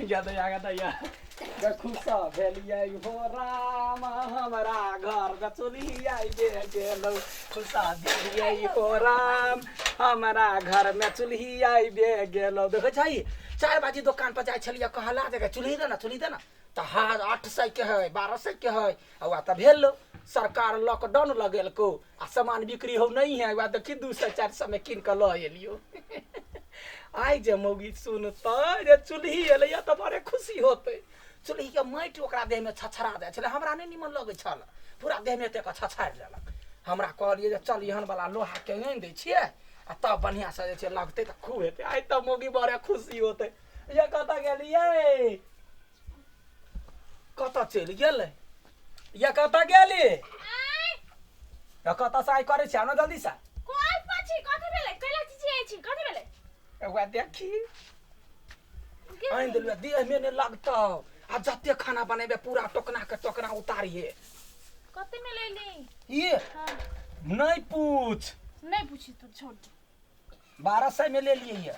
दैया गे दैया गे खुश भेलियै हो राम हमरा घर में चुल्ही आइबे गेलौ खुश भेलियै हो राम हमरा घर में चुल्ही आइबे गेलौ। देखै छही 4 बजे दोकान पर जाइ छलियै कहला जे गे चुल्ही दे ना चुल्ही दे ना तऽ हाँ 800 के है 1200 के है आ वएह तऽ भेल सरकार लॉकडाउन लगेलको आ सामान बिक्री हो नहीं है वएह देखी 200 400 में कीन कऽ लऽ एलियो। आइ जे मौगी सुनतै जे चुल्ही एलैया तऽ बड़े खुशी होतै। चुल्ही के माटि ओकरा देह में छछड़ा जाइ छलै हमरा नहि निमन लगै छल पूरा देह में एतेक छछाड़ि देलक। हमरा कहलियै जे चल एहन वाला लोहा के आनि दै छियै आ तब बढ़िआँ से जे छै लगतै तऽ खूब हेतै। आइ तऽ मौगी बड़े खुशी होतै। ये कतऽ गेलियै कतऽ चलि गेलै ये कतऽ गेली ये कतऽ से आइ करै छी आनो जल्दी से। कोई पाछी कथी भेलै कैला चिचियाइ छी कथी भेलै? एगो देखी आनि देलु देह में नहि लगतौ आ जते खाना बनेबे पूरा टोकना के टोकना उतारिये। कते में लेली? ये हाँ। नहीं पूछ नहीं पूछी तू छोड़ दे। 1200 में ले लिए ये।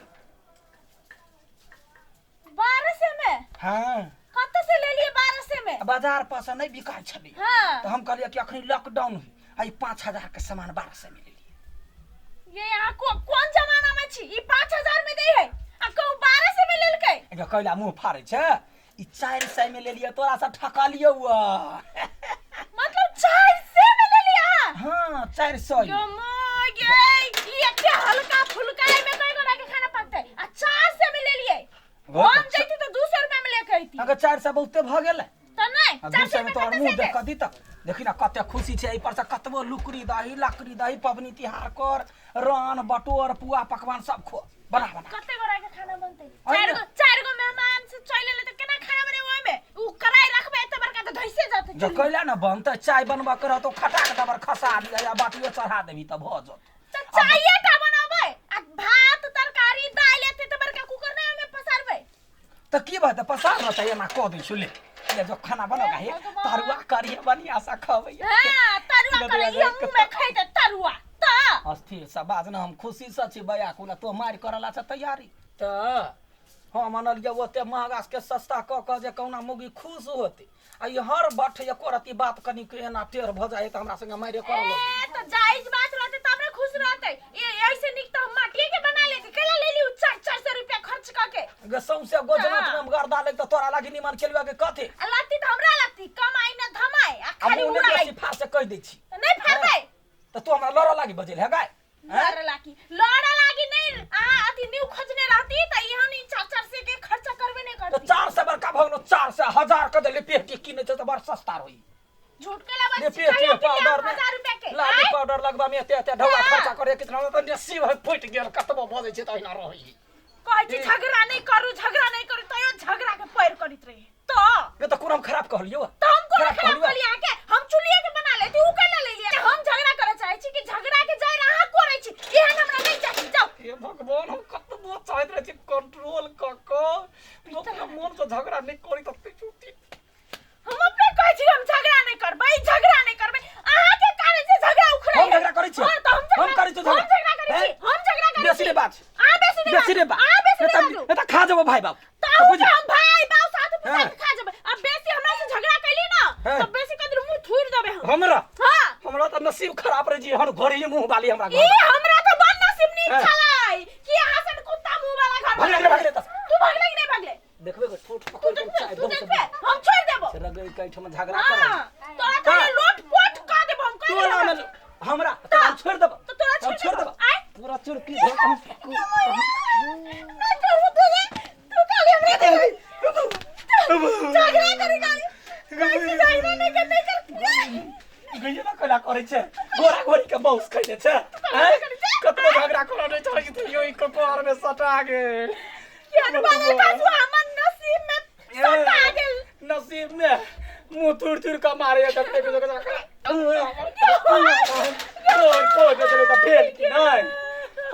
1200 में? हाँ। कत से ले लिए 1200 में? बाजार पर से नहीं बिकाय छली। हाँ। तो हम कहलिए कि अखनी लॉकडाउन है आई 5000 के सामान 1200 में ले लिए। ये यहाँ कौन जमाना में छी ई 5000 में दे है आ कहू 1200 में लेलकै? एगो कैला मुंह फाड़े छै ई 400 में ले लिए तोरा से ठका लियौ। मतलब 400 में ले लिया? हाँ 400। यो माय गे ई एते हल्का फुल्का में कई गोरा के खाना पकतै आ 400 में ले लिए। हम जैती तो 200 रुपया में लेके अइती। अगर 400 बहुते भ गेलै त नै आ 400 200 में में तोहर कते मुंह से देख दी तक देखी ना कते खुशी छै एहि पर से कतबो लुकरी दही लकड़ी दही पबनी तिहार कर रान बटोर पुआ पकवान सब खो बना बना। कते गोरा के खाना बनतै? अइ चारि ने। गो चारि गो मेहमान से चलि एलै त केना खाना बनेबै ओहिमे? उ कढ़ाई रखबै एते बड़का त धैसे जतै जे कैला ने बनतै चाय बनबऽ के रहतौ खटा के दबर खसा दिअ या बाटियो चढ़ा देबही तऽ भऽ जतौ। त चाये टा बनबै आ भात तरकारी दालि एते त बड़का कुकर नै ओहिमे पसारबै। तऽ की भऽ जेतै पसार न तऽ एना कऽ दै छियौ ले ले जो खाना बनोगा हे भगवान। तरुआ करिहे बढ़िया से खबै। हां तरुआ ले करे ले ई मुंह में खैतै तरुआ त अस्थिर से बाज न हम खुशी से छी बयाकुल तो मारि करला छ तैयारी तऽ हम अनलियै ओते महगा के सस्ता कऽ कऽ जे कहुना मौगी खुश होतै आ ई हर बठ एको रत्ती बात कनी के एना टेढ़ भऽ जाइ तऽ हमरा संगे मारि करऽ लगै। ए त जायज बात रहतै तब ने खुश रहतै। ए ऐसे नीक त हम माटिए के बना लेती कैला ले ली 4 400 रुपया खर्च क के। गे सौंसे गोजना हाँ। तुम गर्दा लग तऽ तोरा लागी निमन केलुआ के कथी? आ लगती त हमरा लगती कमाई न धमाई आ आ खाली मुँह नहि उड़ाई। बेसी फाड़ से कहि दै छी। नै फाड़बै। तऽ तू हमरा लड़ऽ लागी बजेल हे गाय? लड़ लागी लड़ लागी नहीं अहाँ अथी न्यू खोजने रहती त इहाँ नहीं 4 400 के खर्चा करबे नहीं तऽ करती। 400 बड़का भऽ गेलौ 400 1000 के देली पेटी किनै छै तऽ बड़ सस्ता रहै। झूठ के लबा ले पेटी पाउडर में 1000 रुपया के लाली आय? पाउडर लगबा में एते एते ढौआ हाँ। खर्चा करे कितना तऽ नसीब है फुटि गेल कतबो बजै छै तहिना रहै। कहै छी झगड़ा नहीं करू झगड़ा नहीं करू तैयो झगड़ा के पैर करैत रहे त ये तऽ कोनो हम खराब कहलियौ। त हम कोना खराब खराब कहलियौ? कहलियै अहाँके? हम चुल्हिए के बना लेती उ कैला ले लियै? हम झगड़ा करऽ चाहै छी कि झगड़ा के जड़ि अहाँ कोरै छी एहन हमरा नहीं चाही जाउ। हे भगवान हम कतबो चाहैत रहै छी कंट्रोल कऽ कऽ अपना मन से झगड़ा नहीं करी तऽ पिछू हम अपने कहै छी हम झगड़ा नहीं करबै झगड़ा नहीं करबै अहाँ के कारण से झगड़ा उखड़ै हम झगड़ा करै छी हां त हम करै छी हम झगड़ा करै छी हम झगड़ा करै बेसी रे बात अहाँ बेसी नहीं बेसी रे बात अहाँ बेसी नहीं बाजू ए त खा जेबो भाई बाप त अहूँ के हम भाई बाप साथ पुता हाँ। के खा जेबै अब बेसी हमरा से झगड़ा कैली ना हाँ। त बेसी कदर मुंह थूर देबै हम। हमरा हां हमरा त नसीब खराब रहे जी हर घरे ही मुंह वाली हमरा ई घर हमरा त बड़ नसीब नीक हाँ। छलै कि अहाँ सन कुत्ता मुंह वाला घर भागले कि भागले त तू भागले कि नहीं भागले? देखबे के ठोठ तू पकड़ के देखबे चाय तू बहुत देखबे हम छोड़ देबो। रगड़ के एहिठाम झगड़ा कर हां तोरा खाली लोट पोट क देबो हम कह तोरा देबो। में हमरा तो हम छोड़ देबो तो तोरा हम छोड़ छोड़ देबो। देबो आय। पूरा चुरकी धर हम ना छोड़ू तुझे तू खाली हमरा झगड़ा करे खाली कैसे झगड़ा नहीं करने कर गइए ना कोला करै छै गोरा गोरी के बौस खैले छै हैं? कतबो झगड़ा करऽ नहि चाहै छी तैयो ई कपार में सटा गेल। केहन बाला काजू हमर नसीब में सटा गेल। नसीब में मुंह थुर थुर के मारे देखते के कोई देखले तऽ फेल की नहीं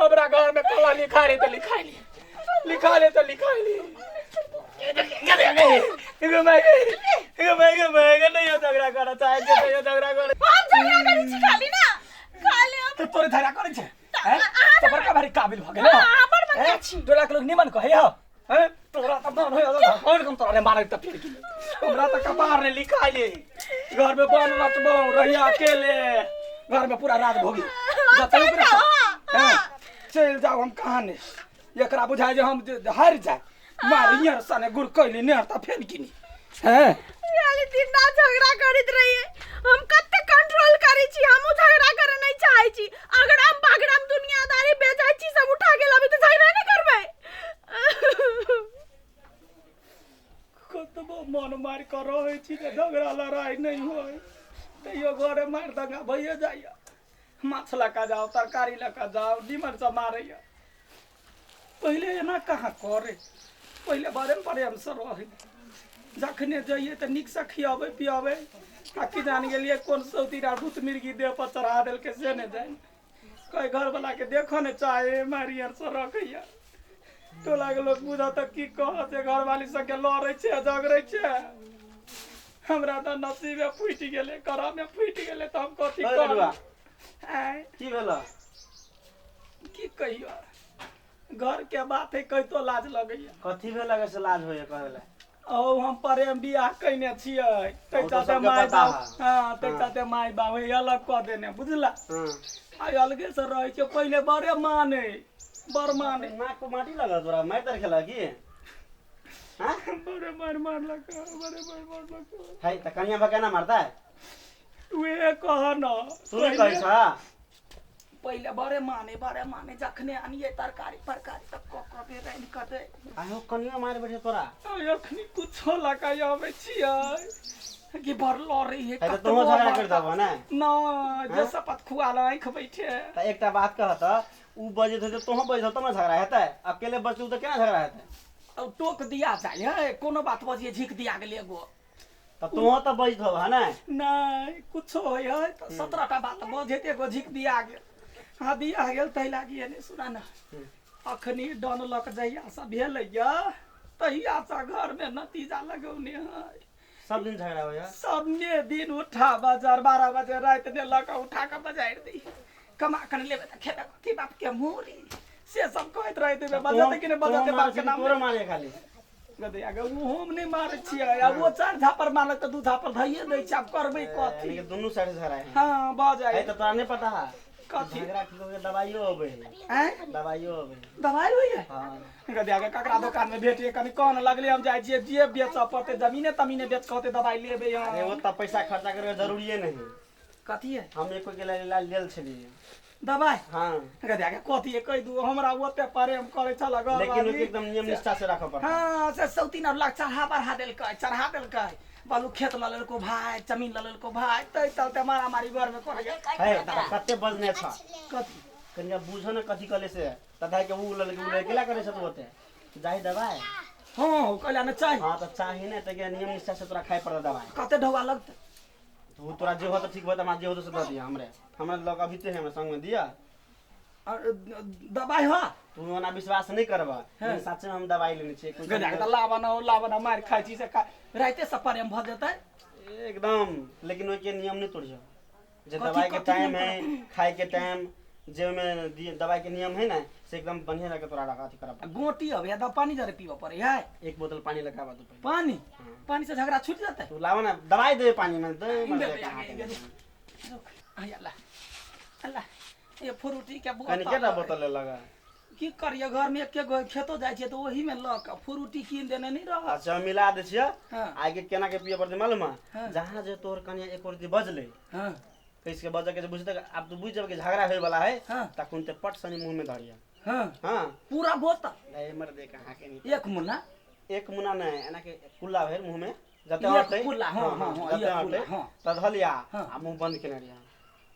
हमरा घर में कला लिखा रे तऽ लिखा ली लिखा ले तऽ लिखा ली। नहीं झगड़ा करऽ चाहै छै तैयो झगड़ा करे। हम झगड़ा करै छी खाली ना खाली हम तऽ तोरे झगड़ा करै छै तऽ हैं? अहाँ तऽ बड़का भारी काबिल भऽ गेल हाँ, अहाँ बड़ बढ़िआँ हैं? छी। तोरा के लोग निमन कहै हौ हैं? तोरा तऽ मन होय कौन कम तोरा मारे त फिर की हमरा त कपार ने लिखाइले घर में बन रटबो रहिया अकेले घर में पूरा रात भोगी जतै चलि ओकरे जाउ, साथ। हाँ, हैं? चलि जाउ हम कहाँ ने एकरा बुझाय जे हम जे हारि जाय मारियर सने गुड़ कैली ने त फेर किनी हैं खाली दिन रात झगड़ा करैत रहिए। हम कते कंट्रोल करै छी, हमहूँ झगड़ा करे नहीं चाहै छी। अगड़म बगड़म दुनियादारी बेजाय चीज सब उठा के लाबी तऽ झगड़ा नहीं करबै। कतबो मन मारि कऽ रहै छी जे झगड़ा लड़ाइ नहि होय तैयो घरे मारि दंगा भइए जाइए। माछ लऽ कऽ जाउ, तरकारी लऽ कऽ जाउ, निमनसँ मारैए। पहिले एना कहाँ करे, पहिले बड़े प्रेमसँ रहै। जखने जइए तऽ नीकसँ खियाबै पियाबै। आ की जान गेलियै कोन सौती भूत मिर्गी देह पर चढ़ा देलकै से नहि जानि। कई घरवला के देखऽ ने चाहे मारि आरसँ रखैया। टोलाके लोक बुझत तऽ की कहत जे घरवाली सबके लड़ै छै झगड़ै छै। हमरा तऽ नसीबे फूटि गेलै, करमे फूटि गेलै, तऽ हम कथी ओए करू? लडुआ। आँय, की भेल? की कहियो, घर के बात है, कहितो लाज लगैया। कथी भेल अगर से लाज होइए कहै लए? औ हम प्रेम बियाह कयने छियै ताहि ओ तऽ चलते सबके माय पता बाप है। हँ, ताहि हाँ। चलते माय बाप हे अलग कऽ देने, बुझला? हाँ। आइ अलगे से रहै छै। पहिले बड़े माने, बड़ माने। नाक पर माटी लगल तोरा, मारि तारि खेलक की? हाँ? बड़े मार मारलक, बड़े मार मारलक। है तऽ कनिया बा केना मारतै? उहे कह न। तू नहि कहै छ? पहिले बड़े माने, बड़े माने। जखने आनिए तरकारी परकारी तऽ कऽ कऽ दे रान्हि कऽ दे। आहो, कनिया मारि बैठे तोरा? आइ अखनी कुछो लगा आबै छियै कि बड़ लड़ै है। है तऽ तोहूँ झगड़ा करि देबह ने? न जे शपथ खुआ ल आँखि बैठे। तऽ एकटा बात कह तऽ, उ बजैत हेतै, तोहूँ बजैत तब ने झगड़ा हेतै? अकेले बजतै तऽ केना झगड़ा हेतै? अब टोक दिया जाइ है, कोनो बात बजिए झीक दिया गेलै एगो। तऽ तोहूँ तऽ बजैत होबह ने? नहि, कुछो होइ है तऽ 17टा बात बजैत एगो झीक दिया गेल। हाँ, दिया गेल ताहि लागी एने सुना ने, अखनी डन लक जहिया से भेलैया तहिया से घरमे नतीजा लगौने है। सब दिन झगड़ा होइए? सबने दिन उठा बाजार 12 बजे राति ने लऽ कऽ उठा कऽ बजारि दी। कमा कऽ लेबै तऽ खेबै कथी बाप के मूड़ी, से सब कहैत रहै देबै। बजतै कि नहि बजतै बाप के नाम? तोरो मारे खाली? गदैया गे, ओहो हम नहि मारै छियै। आ ओ 4 झापर मारलक तऽ 2 झापर धैये दै छै। आब करबै कथी? यानी कि दुनू साइड से झगड़ा है। हँ, भऽ है। जाइ। तऽ तोरा नहि पता है? कथी? झगड़ा के दवाइयो अबै है। आँय? दवाइयो अबै है। दवाइ होइए? हाँ। गदैया के, ककरा दोकान में भेटिए कनि कौन लगले, हम जाइ छियै। जे बेचऽ पड़तै, जमीने तमीने बेच कऽ होतै दवाइ लेबै अरे हम। ओतऽ पैसा खर्चा करके जरूरिये नहीं। कथी है? हम एको के लेल लेल छलियै। दवाइ? हाँ। गदैया के, कथी है कहि दू हमरा, ओते प्रेम करै छल लेकिन घरवाली। ओके एकदम नियम निष्ठा से राखऽ पड़तै। हाँ, से सौतीन और लाख चढ़ा बढ़ा देलकै, चढ़ा देलकै। बालू खेत लऽ लेलको भाय, जमीन लऽ लेलको भाय, तै चलते मारामारी घर में करै। है तऽ कते बजने छ? कथी? कनिया बुझो ने कथी कहले से तथा के उ ललके, उ ललके ला करे छ तू ओते जाहि दवाई। हाँ, कहला ने चाही। हाँ, तऽ चाही ने तऽ के नियम निष्ठा से तोरा खाइ पड़तै दवाई। कते ढौआ लगतै? तो तोरा जे हो तऽ ठीक हो, तऽ हमरा जे हो तऽ से दऽ दिअ। हमरे हमरा लग अभी ते है, हमरा संग में दिअ। और दवाइ हो? तू ओना विश्वास नहीं करबह, लेकिन सच्चे में हम दवाई लेने छियै कोइ। गजा के तऽ लाबा न, लाबा न, मारि खाइ छी से खा, राइते से प्रेम भऽ जेतै। एकदम, लेकिन ओहिके नियम नहीं तोड़ियो जे कथी- दवाई के कथी टाइम नियम? है, खाए के टाइम जे ओहिमे दवाई के नियम है ने, से एकदम बढ़िया जाके तोरा रखा अथी करऽ पड़तौ। गोटी अब या पानी जरे पीबऽ पड़ै है? एक बोतल पानी लगाबा तू पहिले। पानी? पानी से झगड़ा छूट जेतै? तू लावा ना दवाई दे, पानी में दे मर दे, जाए दे, कहाँ दे, के। दे। रुक, आय अल्लाह अल्लाह, ये फ्रूटी के कनि बोतल। केटा बोतल ले लगा? की करिए, घर में एके गो खेतो जाइ छियै तऽ ओही में लऽ कऽ फ्रूटी कीन देने नहीं रहत। अच्छा, मिला दै छियै। हाँ। आगे केना के पिए पड़तै मालूम है? हाँ। जहाँ जे तोहर कनिया एक रति बजलै, हाँ, कैसे के बजऽ के जे बुझतै, आब तू बुझि जेबै कि झगड़ा होय वाला है, हाँ। तखन ते पट सनी मुँह में धरिया। हाँ। हाँ। पूरा बोतल? नहीं मर दे कहाँ के नहीं। एक मुन्ना? एक मुन्ना नहीं, एना के कुल्ला भेल मुँह में जते एक अटै। कुल्ला, हाँ, हाँ, हाँ, जते एक कुल्ला, अटै हाँ। त धलिया। हाँ। आ मुँह बंद केने रहिया।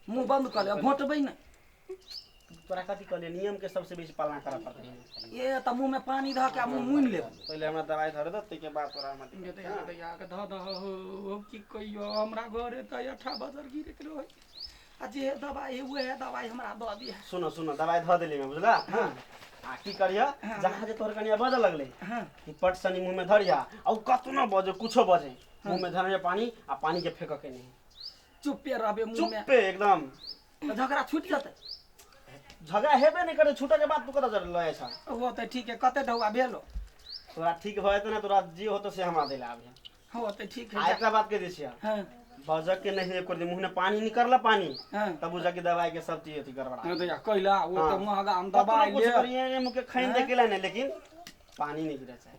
मुँह बंद कऽ ले, घोटबै ने। तोरा कथी कहलियै, नियम के सबसे बेसी पालना करऽ पड़तै। ये तऽ मुँह में पानी धऽ के आ मुँह मुनि लेब। पहिले हमरा दवाई धर दे, ताहिके बाद तोरा हमरा दिक्कत। दैया दैया के धऽ दह हो, की कहियो, हमरा घरे तऽ अठा बजर गिरैत रहै आ जे दवाइ है उएह दवाइ हमरा दऽ दिअ। सुनो सुनो, दवाई धऽ देली में, बुझला? हाँ, आ की करिह, जहाँ जे तोहर कनिया बजऽ लगलै हाँ, कि पट सनी मुँह में धरिया, आ उ कतनो बजे कुछो बजे मुँह में धरिया पानी आ पानी के फेंकऽ के नहीं। चुप्पे रहबै मुँह में? चुप्पे एकदम। तऽ झगड़ा छूटि जेतै? झगड़ा हेबे नहीं करे, छूटऽ के बाद तू कतऽ जर लय छ? ओ तऽ ठीक है। कते ढौआ भेलो? तोरा ठीक भऽ जेतौ ने, तोरा जे होतो से हमरा दै लए आबिहे। हाँ तऽ ठीक आ है। एकटा बात कहि दै छियै। हाँ। बजक के नहीं एको दिन मुँह में पानी निकलला पानी। हाँ। तब बुझा कि दवाई के सब चीज अथी गड़बड़ा। हाँ, तऽ कैला ओ तऽ हाँ। महगा हम कतनो दबाई कुछ ले करिए मुँह के खैन हाँ। दे के नहीं, लेकिन पानी नहीं गिरा चाहे।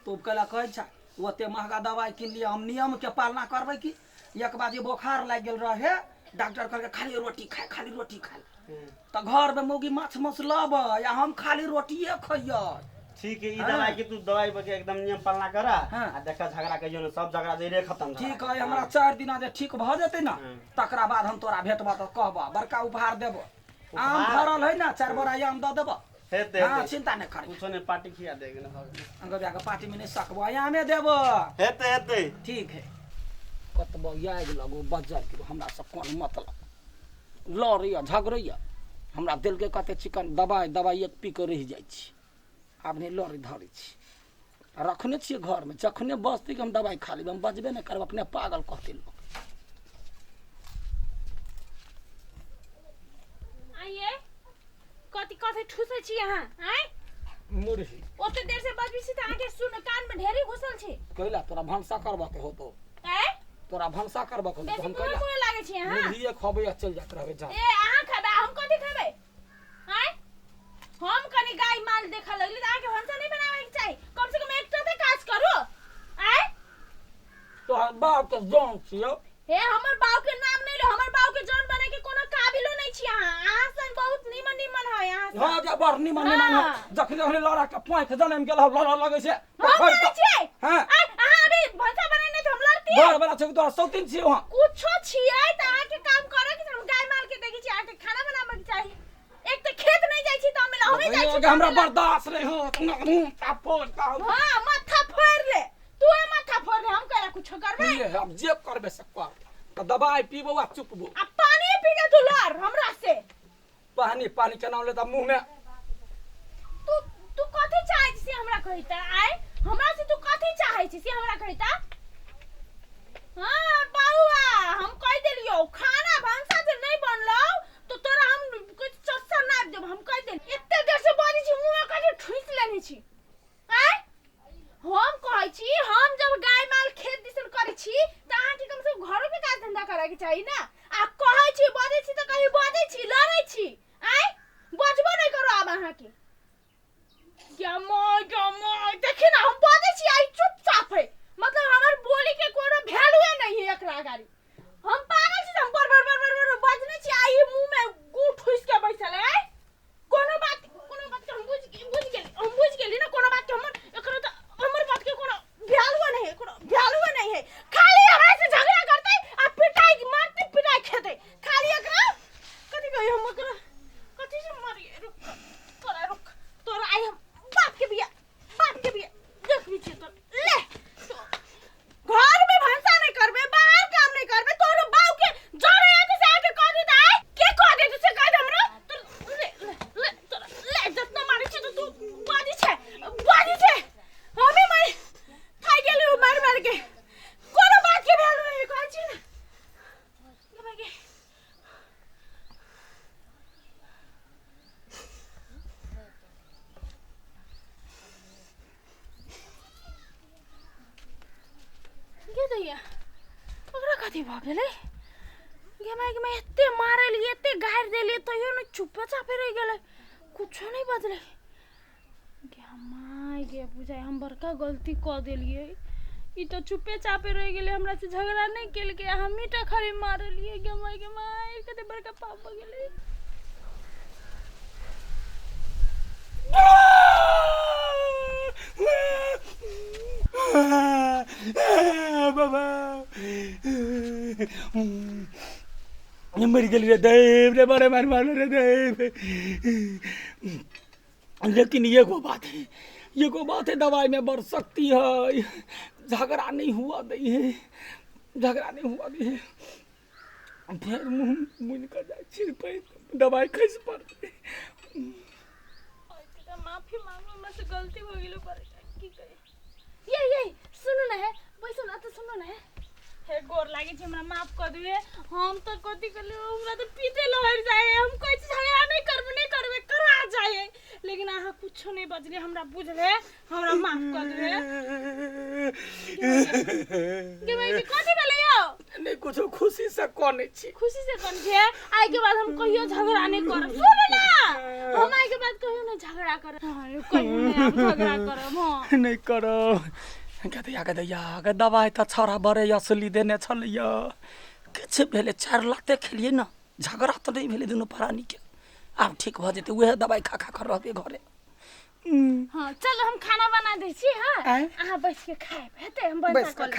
तू कैला कहै छ ओते महगा दवाई किन लिअ, हम नियम के पालना करबै की? एक बार जे बोखार लागि गेल रहे, डॉक्टर कहलकै खाली रोटी खाय, खाली रोटी खाय। तऽ घर में मौगी माछ मांस लबै आ हम खाली रोटिए खैयै। ठीक है, ई हाँ। दवाई के तू दवाई के एकदम नियम पालना करा। हाँ। आ देखा झगड़ा कहियो ने, सब झगड़ा जड़े खत्म झगड़ा। ठीक है, हमरा 4 दिना जे ठीक भऽ जेतै ने हाँ। तकरा बाद हम तोरा भेटबह तऽ कहबह, बड़का उपहार देबह। आम उपहार? फड़ल है ना, 4 बोरा आम दऽ देबह। हेतै। हाँ, हेतै। चिंता नहि करी। कुछो नहीं, पार्टी खिया देगे ना। अंगबिया के पार्टी में नहीं सकबो, आमे देबह। हेतै हेतै। ठीक है। कतबो आगि लगो बजर के हमरा से कोन मतलब, लड़ैया झगड़ैया हमरा देलकै कते चिकन दबाइ, दबाइ एक पी कऽ रहि जाइ छी। आब नहि लड़ै धरै छी, रखने छियै घरमे, जखने बजतै कि हम दबाइ खा लेबै, हम बजबे नहि करब, अपने पागल कहतै लोक। आइए कथी कथी ठूसै छी अहाँ? आँय? मुरही। ओते देर से बजबै छी तऽ अहाँके सुन कान में ढेरी घुसल छी। कैला तोरा भनसा करबऽ के होतौ? आँय? तोरा भनसा करबऽ के होतौ? बेसी हम मुँहे कैला मुँहे लागै छी अहाँ। मुरहिए खबै आ चलि जाइत रहबै जा। ए अहाँ खेबै, हम कथी खेबै? आँय, हम कनि गाय माल देखऽ लगली तऽ अहाँके भनसा नहि बनाबैके चाही? कम से कम एकटा तऽ काज करू। आँय? तोहर बाप के जान छियौ। हे हमर बाप के नाम नहीं लो, हमर बाप के जान बने के कोनो काबिलो नहीं छी अहाँ। अहाँ सन बहुत नीमन नीमन है अहाँ सन। हाँ, जे बड़ नीमन नीमन है। हाँ। जखने जखने लड़ा के पाँख जनम गेल हौ, लड़ऽ लगै छै। हम लड़ै छियै? हाँ। आँय, अहाँ अभी भनसा बनेने छी, हम लड़तियै? घर वाला छै तोरा सौतीन छियै वहाँ। कुछो छियै तऽ अहाँके काम करे के, हम गाय माल के देखै छी, अहाँके खाना बनाबे के चाही। एक तऽ खेत नहीं जाइ छी तऽ हम हमे जाइ छी। हमरा बर्दाश्त नहीं हो, फोड़। हाँ, माथा फोड़ ले तू, माथा फोड़ ले, हम करा कुछो करबै? ये हम जे करबै से कर, तऽ दबाई पीबो आ चुपबो। आ पानी पी के तू लड़ हमरा से। पानी पानी के नाम लेता मुंह में। तू तू कथी चाहै छी से हमरा कहिता? आय हमरा से तू कथी चाहै छी से हमरा कहिता? हाँ बाबुआ, हम कहि देलियौ खाना भनसा जे नहीं बनलौ तो तोरा हम कुछ चस्सा नाप देब, हम कहि देली। एते देर से बजै छी, मुंह में कथी ठुसि लेने छी? आय हम कहै छी, हम जब गाय माल खेत दिसन करै छी तऽ अहाँके कम से कम घरो के काज धंधा करे के चाही ना। आ कहै छी बजै छी तऽ कहीं बजै छी, लड़ै छी। आय बजबो नहीं करो आब अहाँके। गमा देखी ना, हम बजै छी आई चुपचाप है, मतलब हमर बोली के कोनो वैल्यूए नहीं है एकरा अगाडि। हम पागल छी? हम बर बर बर बर बर बजने छी, आई मुंह में गू ठुस के बैसल है। आय कोनो बात के हम बुझ गेली, हम बुझ गेली ना। कोनो बात के हमर एकरो त हमर बात के कोनो वैल्यू नहीं है, कोनो वैल्यू नहीं है। खाली हमरा से झगड़ा करते आ पिटाई मारते, पिटाई खेते खाली। एकरा कथी कही हम? एकरा कथी से मारिए? रुक तोरा, रुक तोरा, आई हम बाप के बिया, बाप के बिया देख ली छियै तोर। ले घर में भनसा नहीं करबे, बाहर काम नहीं करबे, तोरो बाऊ के जरे आते से आके कह दे आय के कह दे से कह दे हमरा तोर। ले ले ले तोरा, ले जतना मारे छी तो तू बाजी छै, बाजी छै। हमे मारे थाक गेलियो मार मार के, कोनो बात के वैल्यू नहीं कहै छी ना। ले भाई गे। गे दैया, ओकरा कथी भऽ गेलै? गे माय गे माय, एते मारलियै, एते गारि देलियै, तैयो ने चुपे चापे रहि गेलै, कुछो नहि बजलै। गे माय गे, बुझाइ हम बड़का गलती कऽ देलियै। ई तऽ चुपे चापे रहि गेलै, हमरा से झगड़ा नहि केलकै, हमही टा खाली मारलियै। गे माय गे माय, कते बड़का पाप भऽ गेलै। बाबा, मरि गेली रे दैव रे, बड़े मार मारल रे दैव। लेकिन एगो बात है, एगो बात है, दवाई में बड़ शक्ति है, झगड़ा नहीं हुआ दै है, झगड़ा नहीं हुआ दै है। फेर मुँह मुनि कऽ जाइ छी, दवाइ खसि पड़तै। माफी मांगू, हमरा से गलती हो गेलो, पर की करी। ये ये सुनू ना, है बैसू ना तऽ सुनू ना। है हे गोर लागे छै, हमरा माफ कऽ दिहे। हम तऽ कथी करलियै, हमरा तऽ पीते लहरि जाइ है। हम कहै छी झगड़ा नहि करबै, नहि करबै, करा जाइ है, लेकिन अहाँ कुछो नहीं बजले, हमरा बुझले, हमरा माफ कर देबे। के भाई जी कथी भेलै यौ? नहीं कुछो, खुशी से कनै छी। खुशी से कन छै? आइ के बाद हम कहियो झगड़ा नहीं करब। सुन ना, हम आइ के बाद कहियो नहीं झगड़ा करब। हाँ, कहियो नहीं आब झगड़ा करब। हाँ नहीं करो। गदैया गदैया गे, दवाइ तऽ छौड़ा बड़े असली देने छलैया। किछु भेलै, 4 लाते खेलियै ने, झगड़ा तऽ नहि भेलै दुनू प्राणीके। आब ठीक भऽ जेतै, उएह दवाइ खा खा कऽ रहबै घरे। हाँ चल, हम खाना बना दै छी। हाँ आँय? अहाँ बैस के खायब, हेतै? हम बैस बैस कऽ कऽ खायब।